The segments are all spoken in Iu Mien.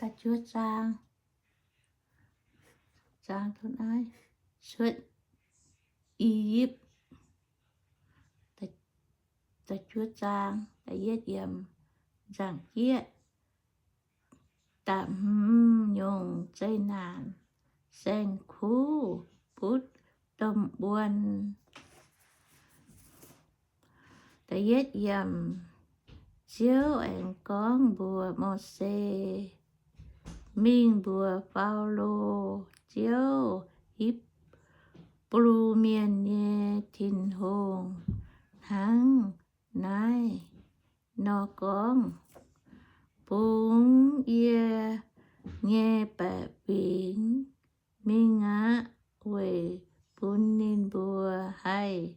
Da'juov zaang, zaang cuotv I^yipv. Da'juov zaang, da'yietv yiemc, nzaangc jieqv. Da'hmz nyungc zeqc naanc saeng-kuv butv domh wuonh. Da'yietv yiemc, Ziouv aengx gorngv mbuox Mose, Mingh mbuox Faalo, Ziouv, Hipv^lu Mienh nyei Tin-Hungh, hnangv naaiv nor gorngv, Bungx yie nyei baeqc fingx mingh aqv, weic bun ninh mbuo haih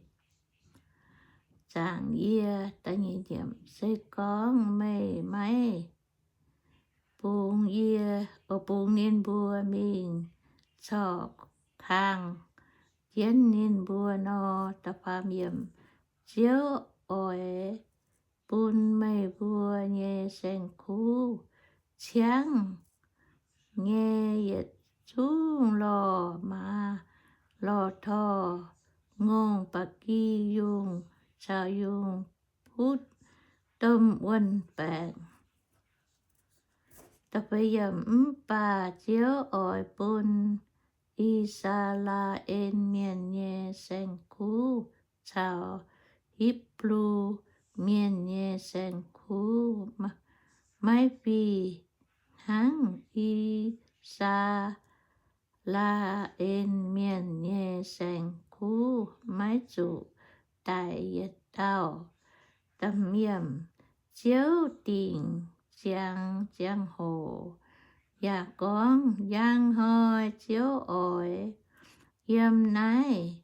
zaangc yie. Se gorngv meih maiv bungx yie, bungx ninh mbuo mingh corc kangh jienv ninh mbuo nor, Ziouv oix bun meih mbuo nyei saeng-kuv ciangv nyei yietc zungv lorh maaz lorh torh, ngongh ba'gi yungh caux yungh butv domh wuonh baengc. Mv baac Ziouv oix bun I^saa^laa^en Mienh nyei saeng-kuv caux Hipv^lu Mienh nyei saeng-kuv maiv fih hnangv I^saa^laa^en Mienh nyei saeng-kuv maiv zuqc daic yietc dauh. Ziouv dingc ziangx ziangh hoc yaac gorngv, Njang hnoi Ziouv oix yiem naaiv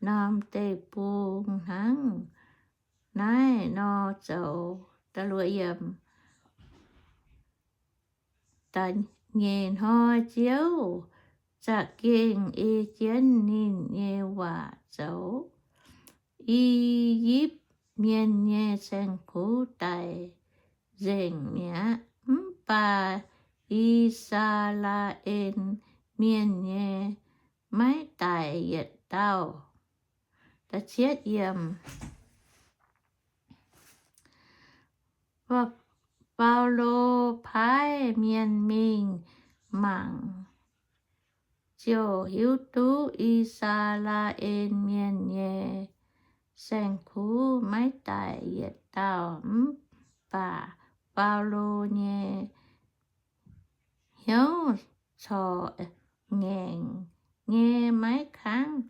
norm deic-bung hnangv naaiv nor zoux. Da'nyeic hnoi Ziouv za'gengh ei jienv ninh nyei waac zoux. I^yipv Mienh nyei saeng-kuv daic nzengc mi'aqv. Mv baac I^saa^laa^en Mienh nyei maiv daic yietc dauh. Faalo paaiv mienh mingh mangc, ziouc hiuv duqv I^saa^laa^en Mienh nyei saeng-kuv maiv daic yietc dauh. Mv baac Faalo nyei hnyouv corc ngaengc nyei, maiv kangv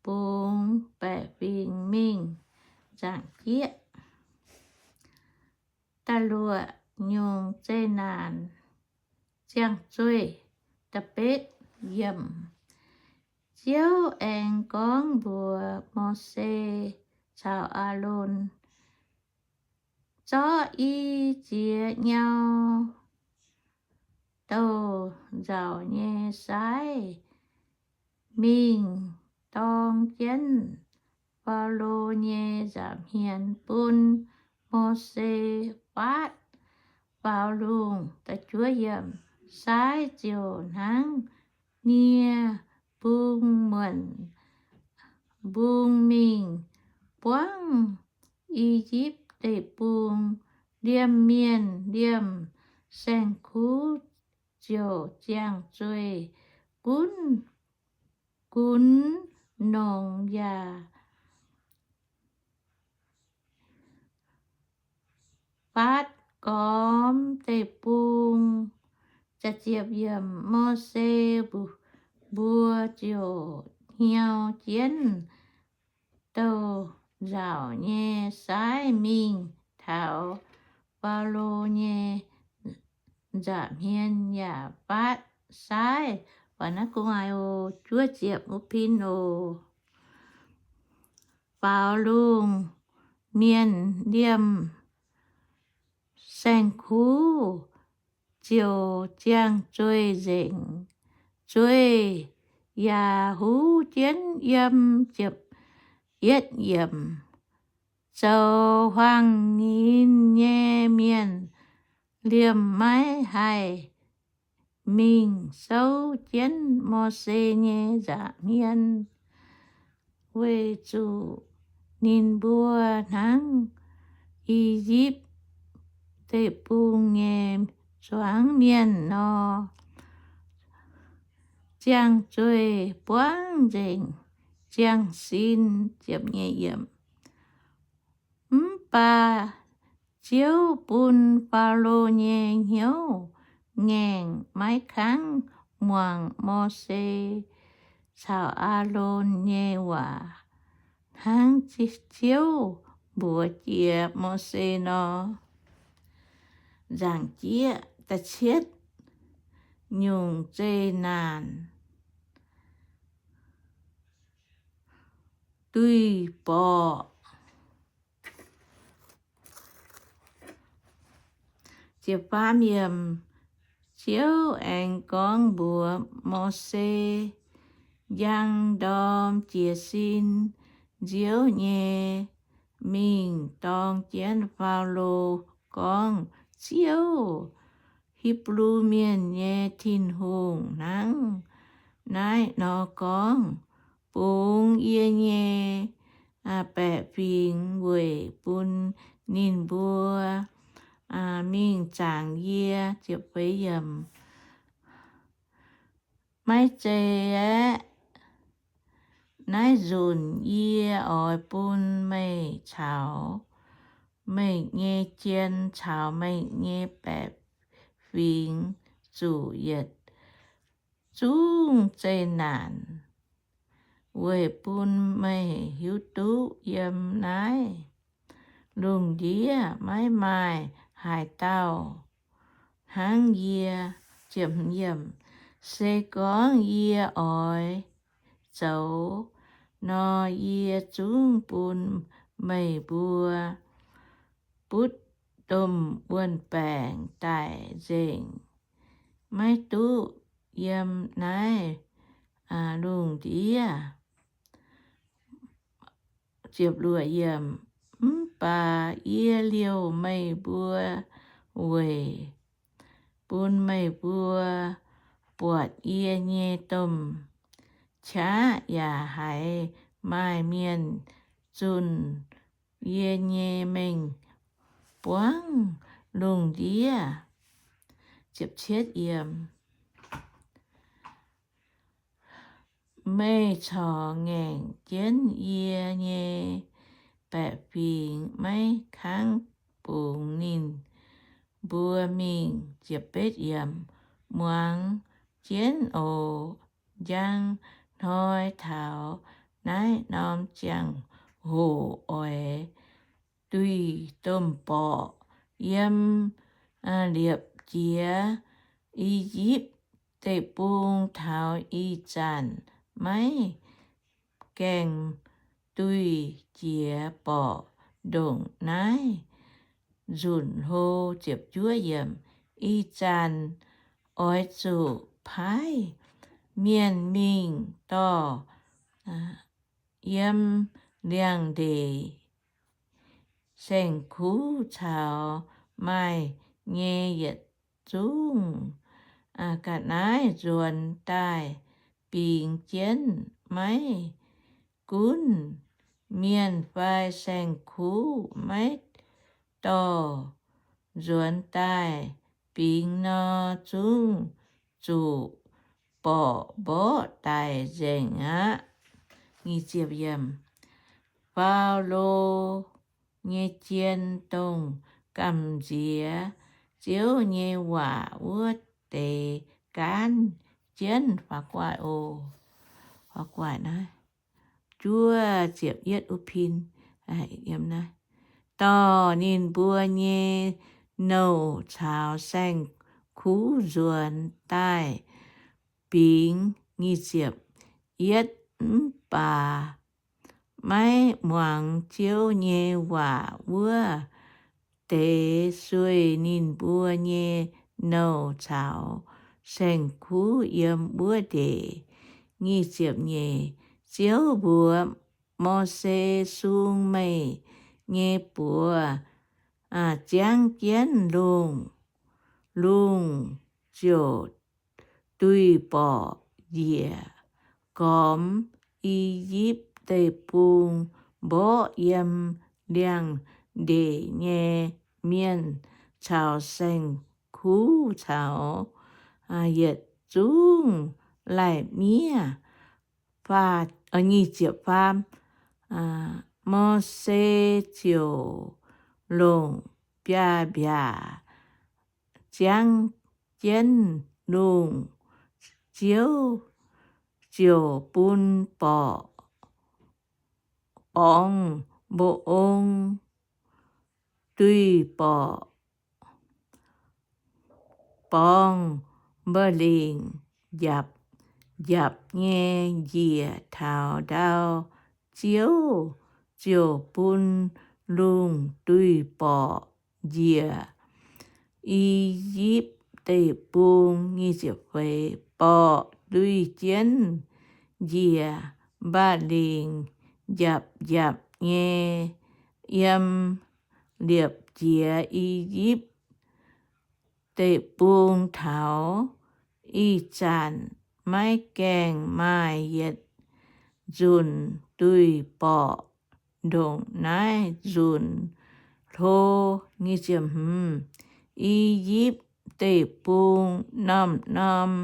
bungx baeqc fingx mingh nzaangc jieqv. Da'luoqc nyungc zeqc naanc ziangh zueih. Ziouv aengx gorngv mbuox Mose caux Aalon, Zorqv i ziex nyau douh nzauc nyei saaiv mingh dorng jienv Faalo nyei nza'hmien bun Mose faatv faaux lungh. Saaiv ziouc hnangv nie mbung muonc mbung mingh buangv I^yipv Deic-Bung. Liemh mienh liemh saeng-kuv ziouc ziangh zueih gunv, gunv nongx yaac faatv gormx deic-bung. Mose mbuo ziouc hnyou jienv douh nzauc nyei saaiv mingh taux Faalo nyei nza'hmien yaac faatv saaiv. Juov ziepc wuov pin oc. Faaux lungh, mienh liemh saeng-kuv ziouc ziangh zueih nzengc. Zueih yaac huv jienv yiem. Yietv yiemc, zoux huaang-nyinz nyei mienh liemh maiv haih mingh souv jienv Mose nyei nza'hmien, weic zuqc ninh mbuo hnangv I^yipv Deic-Bung nyei zuangx mienh nor, ziangh zueih buangv nzengc ziangh sin. Mv baac Ziouv bun Faalo nyei hnyouv ngaengc, maiv kangv muangx Mose caux Aalon nyei waac, hnangv Ziouv mbuox jiex Mose nor. Nzaangc jieqv da'cietv nyungc zeqc naanc duih borqc. Ziouv aengx gorngv mbuox Mose, Njang ndorm jiez sin nziouv nyei mingh dorng jienv Faalo gorngv, Ziouv, Hipv^lu Mienh nyei Tin-Hungh, hnangv naaiv nor gorngv, Bungx yie nyei baeqc fingx weic bun ninh mbuo mingh zaangc yie. Maiv zei aeqv, naaiv nzunc yie oix bun meih caux meih nyei jien caux meih nyei baeqc fingx zuqc yietc zungv zeqc naanc, weic bun meih hiuv duqv yiem naaiv lungh ndiev maiv maaih haaix dauh hnangv yie. Se gorngv yie oix zoux nor, yie zungv bun meih mbuo butv domh wuon-baengc daic nzengc, maiv duqv yiem naaiv lungh ndiev. Mv baac yie liouh meih mbuo weic bun meih mbuo buatc yie nyei domh qaqv yaac haiz maaih mienh zunh yie nyei mengh buangv lungh ndiev. Meih corc ngaengc jienv yie nyei baeqc fingx, maiv kangv bungx ninh mbuo mingh. Muangx jienv oc. Njang hnoi taux naaiv norm ziangh hoc oix duih domh borqc. Yiem liepc jiez I^yipv Deic-Bung taux ih zanc maiv gaengh duih jiex borqc ndongc naaiv nzunc hlo. Ih zanc oix zuqc paaiv mienh mingh dorh yiem liangx-ndeic saeng-kuv caux maaih nyei yietc zungv ga'naaiv nzuonx daaih bingx jienv. Maiv gunv mienh fai saeng-kuv maiv dorh nzuonx daaih bingx nor, zungv zuqc borqc mborqv daic nzengc aqv. Faalo nyei jien, dongh gamh nziex Ziouv nyei waac wuov deix, gaanv jienv. Juov ziepc yietv uv pin, dorh ninh mbuo nyei nouh caux saeng-kuv nzuonx daaih bingx. Nyic ziepc yietv, mv baac maiv muangx Ziouv nyei waac wuov deix sueih ninh mbuo nyei nouh caux saeng-kuv yiem wuov ndeic. Nyic ziepc nyeic, Ziouv mbuox Mose, Sung meih nyei buoz ziangv jienv lungh, lungh ziouc duih borqc njiec gormx I^yipv Deic-Bung mborqv yiem liangx-ndeic nyei mienh caux saeng-kuv caux yietc zungv lai-miev. Mose ziouc longc biaav-mbiaac ziangv jienv lungh. Ziouv ziouc bun borqc, borngz mba'ong duih borqc, borngz mba'lingc njapc njapc nyei njiec taux ndau. Ziouv ziouc bun lungh duih borqc njiec I^yipv Deic-Bung. Borqc duih jienv njiec mba'lingc njapc njapc nyei, yiem liepc jiex I^yipv Deic-Bung taux ih zanc maiv gaengh maaih yietc nzunc duih borqc ndongc naaiv nzunc hlo. I^yipv Deic-Bung norm-norm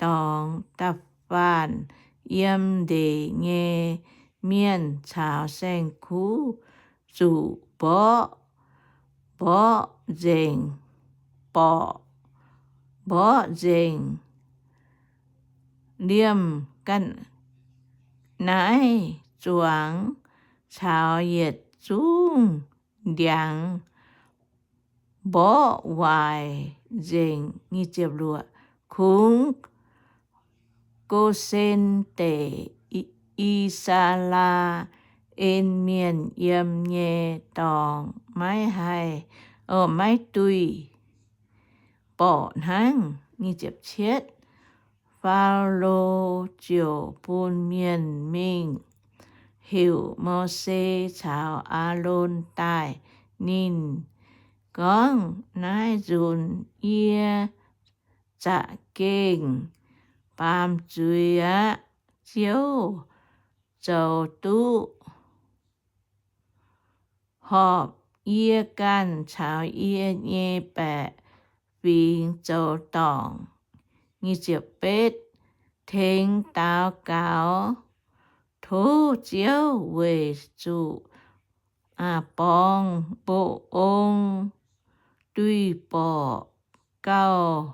dorngx da'faanh yiem ndeic nyei mienh caux saeng-kuv zuqc mborqv, mborqv nzengc, borqc, mborqv nzengc. Liemh ga'naaiv zuangx caux yietc zungv ndiangx mborqv waaic nzengc. Kungx Gosen Deic, I^saa^laa^en Mienh yiem nyei dorngx maiv haih, maiv duih borqc hnangv. Faalo ziouc bun mienh mingh heuc Mose caux Aalon daaih. Ninh gorngv, Naaiv nzunc yie za'gengh baamz zuiz aqv. Ziouv zoux duqv horpc yie ganh caux yie nyei baeqc fingx zoux dorngc. Tengx daux gaux tov Ziouv weic zuqc borngz mba'ong duih borqc gauh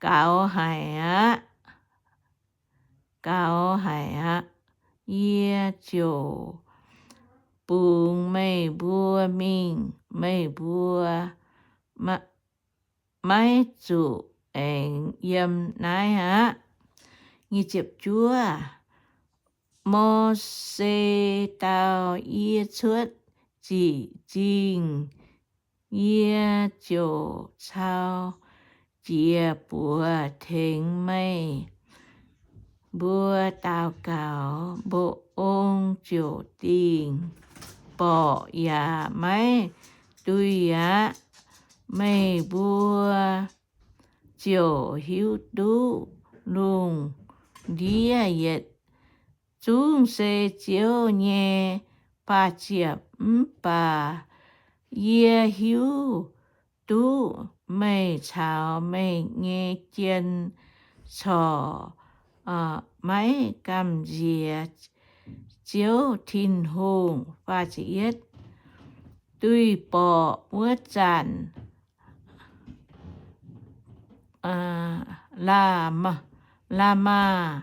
gaux haic aqv, gaux haic aqv. Yie ziouc bungx meih mbuo mingh, meih mbuo maiv zuqc aengx yiem naaiv aqv. Mose dau, Yie cuotv ziqc zingh yie ziouc cau jiex buoz tengx meih mbuo daux gaux, mba'ong ziouc dingh borqc yaac maiv duih aqv. Meih mbuo ziouc hiuv duqv lungh ndiev yietc zungv se Ziouv nyei ba'ziepc. Mv baac yie hiuv duqv meih caux meih nyei jien corc maiv gamh nziex Ziouv Tin-Hungh. Duih borqc wuov zanc, Laa, Laamaa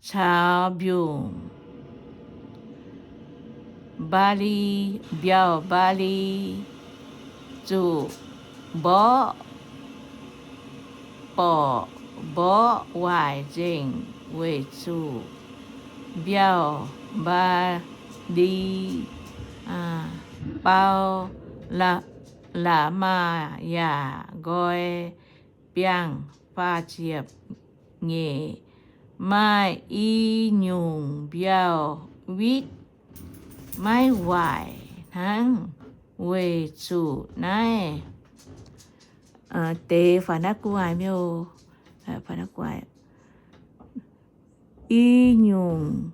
caux mbiungc Mbaali, mbiauh Mbaali zuqc mborqv, borqc, mborqv waaic nzengc, weic zuqc mbiauh Mbaali bau Laamaa yaac nqoi biangh. Faah ziepc nyeic. Maaih i nyungc mbiauh witv maiv waaic hnangv. Weic zuqc naaiv deix faaux naaiv gu'nguaaic mi'aqv. I nyungc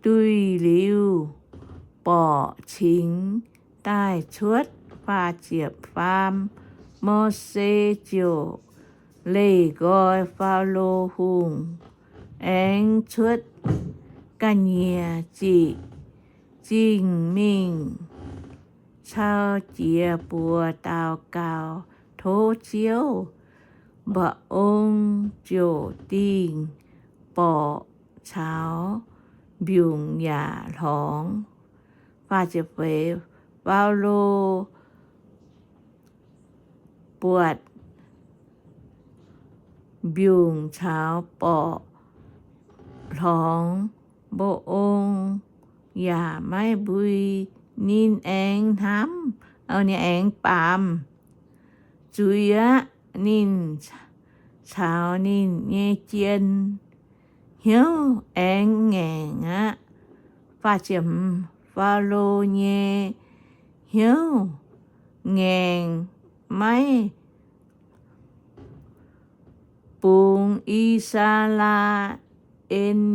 duih liuz, borqc cingx daaih cuotv. Faah ziepc faam, Mose ziouc leih nqoi Faalo Hungh, aengx cuotv ga'nyiec ziqc zingh mingh cau jiex buoz daux gaux tov Ziouv. Mba'ong ziouc dingh borqc caux mbiungc yaac hlorngx. Faah ziepc feix, Faalo buatc mbiungc caux borqc hlorngx, mba'ong yaac maiv mbui. Ninh aengx hnamv, ninh aengx baamz zuiz aqv. Ninh caux ninh nyei jien hnyouv aengx ngaengc aqv. Faah ziepc hmz, Faalo nyei hnyouv ngaengc, maiv bungx I^saa^laa^en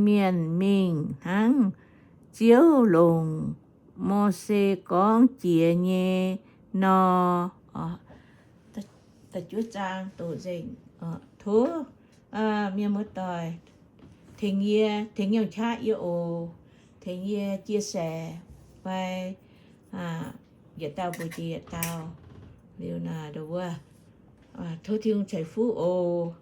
Mienh mingh hnangv Ziouv longc Mose gorngv jiex nyei nor. Da'juov zaang doqc nzengc. Tov mienh muoz-doic tengx yie, tengx yie qaqv yie oc. Tengx yie chia sẻ fai yietc dauh mbuox jiex yietc dauh liuz naaic wuov. Tov Tin-Hungh ceix fuqv oc.